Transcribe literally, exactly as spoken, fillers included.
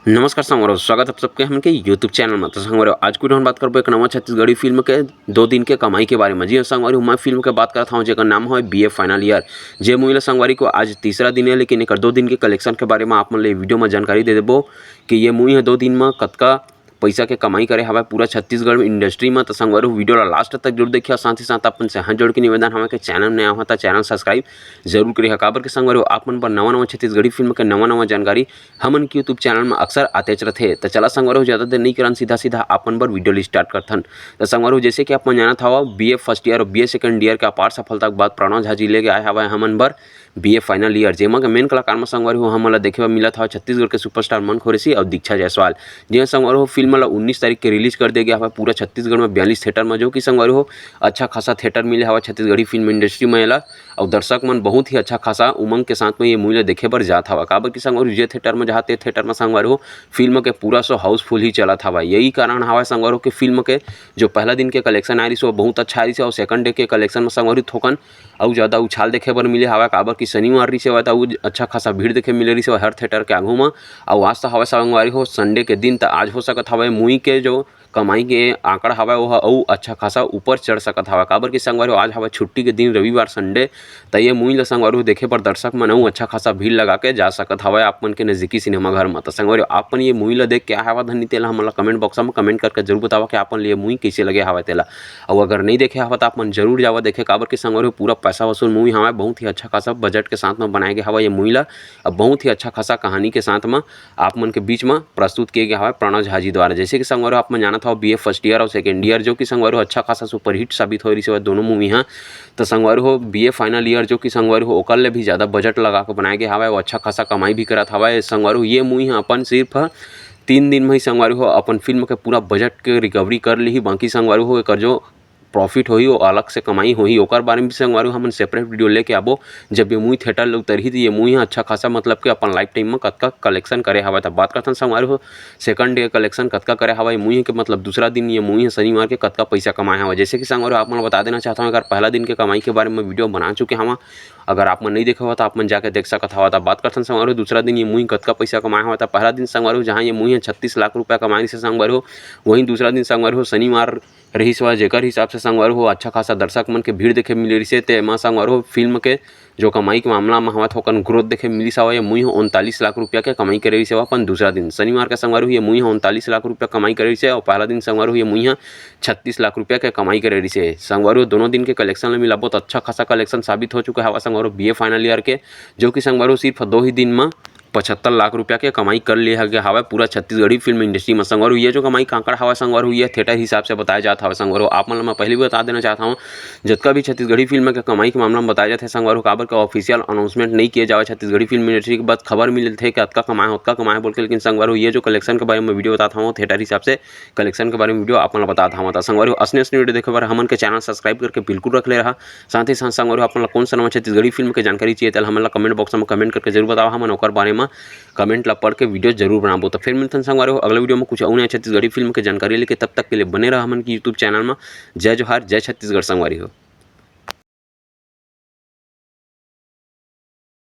नमस्कार संगवारी हो, स्वागत है आप सबके हमन के YouTube चैनल में। तो संगवारी हो, आज कुछ हम बात करबो एक नवा छत्तीसगढ़ी फिल्म के दो दिन के कमाई के बारे में। जी हाँ संगवारी हो, मैं फिल्म के बात करत हूँ जेकर नाम है बी ए फाइनल ईयर। जे मूवी ला संगवारी हो आज तीसरा दिन है, लेकिन एकर दो दिन के कलेक्शन के बारे में आप मन ले वीडियो में जानकारी दे देबो कि ये मूवी है दो दिन में कतका पैसा के कमाई करे हवय पूरा छत्तीसगढ़ में इंडस्ट्री में। तो संगवारी हो, वीडियो ला लास्ट तक जरूर देखिए। साथ ही साथ अपन से हाथ जोड़ के निवेदन हवय कि चैनल में नया हो तो चैनल सब्सक्राइब जरूर करिए। काबर के संगवारी हो, आप मन बर नवा नवा छत्तीसगढ़ी फिल्म के नवा नवा जानकारी हमन के YouTube चैनल में अक्सर आतेच रथे। तो चला संगवारी हो, ज्यादा देर नहीं करन, सीधा सीधा आप मन बर वीडियो ला स्टार्ट करथन। तो संगवारी हो, जैसे कि आप मन जानत हवा, बी ए फर्स्ट ईयर और बी ए सेकंड ईयर के अपार सफलता के बाद प्रणव झा जी लेके आए हवय हमन बर बी ए फाइनल ईयर, जेमा के मेन कलाकार में संगवारी हो हमन ला देखे बर मिलत हवय छत्तीसगढ़ के सुपरस्टार मन खुरेशी और दीक्षा जायसवाल। जी हाँ संगवारी हो, फिल्म ला उन्नीस तारीख के रिलीज कर दे गया हवय पूरा छत्तीसगढ़ में बयालीस थिएटर में, जो कि संगवारी हो अच्छा खासा थिएटर मिले हवय छत्तीसगढ़ी फिल्म इंडस्ट्री में एला। और दर्शक मन बहुत ही अच्छा खासा उमंग के साथ में ये मूवी ला देखे बर जात हवय। काबर कि संगवारी हो, जे थिएटर में जहाँ ते थिएटर में संगवारी हो फिल्म के पूरा शो हाउसफुल ही चलत हवय। यही कारण हवय संगवारी हो कि फिल्म के जो पहला दिन के कलेक्शन आय रहिस, वो बहुत अच्छा आय रहिस, और सेकंड डे के कलेक्शन में संगवारी हो थोकन अउ ज्यादा उछाल देखे बर मिले हवय। काबर कि शनिवार रहिस हवय, त अउ अच्छा खासा भीड़ देखे मिले रहिस हवय हर थिएटर के आगू म। अउ आज तो हवय संगवारी हो संडे के दिन, त आज हो सकत हवय मूवी के जो कमाई के आंकड़ा हवय, वो ह अउ अच्छा खासा ऊपर चढ़ सकत हवय। काबर कि संगवारी हो, आज हवय छुट्टी के दिन, रविवार, संडे, त ये मूवी ल संगवारी हो देखे बर दर्शक मन अउ अच्छा खासा भीड़ लगा के जा सकत हवय आप मन के नजदीकी सिनेमा घर म। त संगवारी हो, आप मन ये मूवी ल देख के आए हवा धनी, तेला हमन ल कमेंट बॉक्स म कमेंट करके जरूर बतावा कि आप मन ल ये मूवी कइसे लगे हवय तेला। अउ अगर नहीं देखे हवा, त आप मन जरूर जावा देखे, काबर कि संगवारी हो, पूरा पैसा वसूल मूवी हवय, बहुत ही अच्छा खासा बजट के साथ म बनाए गे हवय ये मूवी ल। अब बहुत ही अच्छा खासा कहानी के साथ म आप मन के बीच म प्रस्तुत किए गे हवय प्रणव झा जी द्वारा। जैसे कि संगवारी हो, आप मन जानत हव, बी ए फर्स्ट ईयर और सेकंड ईयर, जो कि संगवारी हो अच्छा खासा सुपरहिट साबित होए रहिस हवय दोनों मूवी ह। त संगवारी हो, बी ए फाइनल ईयर, जो कि संगवारी हो ओकर ले भी ज्यादा बजट लगा के बनाए गे हवय, वो अच्छा खासा कमाई भी करत हवय। संगवारी हो, ये मूवी ह अपन सिर्फ तीन दिन में ही संगवारी हो अपन फिल्म के पूरा बजट के रिकवरी कर लिही। बाकी संगवारी हो, एकर जो प्रॉफिट होही, वो अलग से कमाई होही, ओकर बारे में भी संगवारी हो हमन सेपरेट वीडियो लेके आबो। जब ये मूवी थिएटर ले उतरही, त ये मूवी ह अच्छा खासा, मतलब कि अपन लाइफ टाइम में कतका कलेक्शन करे हवय। त बात करथन संगवारी हो, सेकंड डे कलेक्शन कतका करे हवय ये मूवी के, मतलब दूसरा दिन ये मूवी ह शनिवार के कतका पैसा कमाए हवय। जैसे कि संगवारी हो, आप मन ल बता देना चाहत हवं, अगर पहला दिन के कमाई के बारे में वीडियो बना चुके हवं, अगर आप मन नहीं देखे हो, त आप मन जाके देख सकत हवा। त बात करथन संगवारी हो, दूसरा दिन ये मूवी कतका पैसा कमाए हवय। त पहला दिन संगवारी हो, जहां ये मूवी ह छत्तीस लाख रुपया कमाए रहिस हे संगवारी हो, वहीं दूसरा दिन संगवारी हो शनिवार रहिस हवय, जेकर हिसाब से संगवारी हो अच्छा खासा दर्शक मन के भीड़ देखे मिले रहिस हे। ते एमा संगवारी हो फिल्म के जो कमाई के मामला म हवय, थोकन ग्रोथ देखे मिलिस हवय। ये मूवी ह उनतालीस लाख रुपया के कमाई करे रहिस हवय अपन दूसरा दिन। शनिवार के संगवारी हो ये मूवी ह उनतालीस लाख रुपया कमाई करे रहिस हे, और पहला दिन संगवारी हो ये मूवी ह छत्तीस लाख रुपया के कमाई करे रहिस हे। संगवारी हो, दोनों दिन के कलेक्शन ल मिलाबो, त अच्छा खासा कलेक्शन साबित हो चुके हवय संगवारी हो बी ए फाइनल ईयर के, जो कि संगवारी हो सिर्फ दो ही दिन म पचहत्तर लाख रुपया के कमाई कर लिया गया हवय पूरा छत्तीसगढ़ी फिल्म इंडस्ट्री में। संगवारी हो, ये जो कमाई के आंकड़ा हवय संगवारी हो, ये थिएटर हिसाब से बताया जात हवय संगवारी हो। आप मन ल मैं पहले भी बता देना चाहत हवं, जतका भी छत्तीसगढ़ी फिल्म के कमाई के मामला में बताया जाथे संगवारी हो, काबर के ऑफिशियल अनाउंसमेंट नहीं किए जावय छत्तीसगढ़ी फिल्म इंडस्ट्री के, बस खबर मिलथे कि अतका कमाए, ओतका कमाए बोल के। लेकिन संगवारी हो, ये जो कलेक्शन के बारे में वीडियो बतात हवं थिएटर हिसाब से, कलेक्शन के बारे में वीडियो आप मन ल बतात हवं। त संगवारी हो, असने असने वीडियो देखे बर हमन के चैनल सब्सक्राइब करके बिल्कुल रख ले रहा। साथ ही साथ संगवारी हो, आप मन ल कौन सा नवा छत्तीसगढ़ी फिल्म के जानकारी चाहिए, तेला हमन ल कमेंट बॉक्स में कमेंट करके जरूर बतावा, हमन ओकर बारे में कमेंट ला पढ़ के वीडियो जरूर बनाबो। त फिर मिलथन संगवारी हो अगला वीडियो में कुछ अउ नया छत्तीसगढ़ी फिल्म के जानकारी लेके। तब तक के लिए बने रहा हमन के YouTube चैनल में। जय जोहार, जय छत्तीसगढ़ संगवारी हो।